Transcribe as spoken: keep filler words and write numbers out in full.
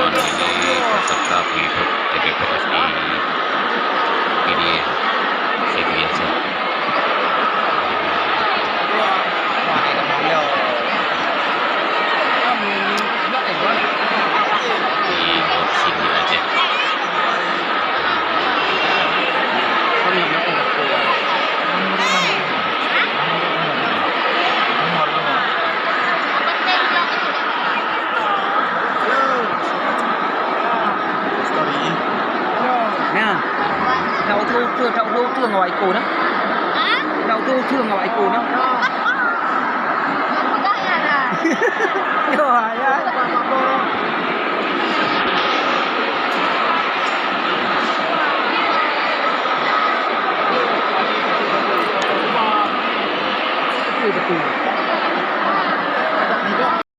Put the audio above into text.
Peserta pengikut T P P S I P D I Seduliasa. Di Provinsi Aceh. Nah, dak uteue-uteue, dak uteue-uteue ngon awak ikô na. Dak uteue-uteue ngon awak ikô na.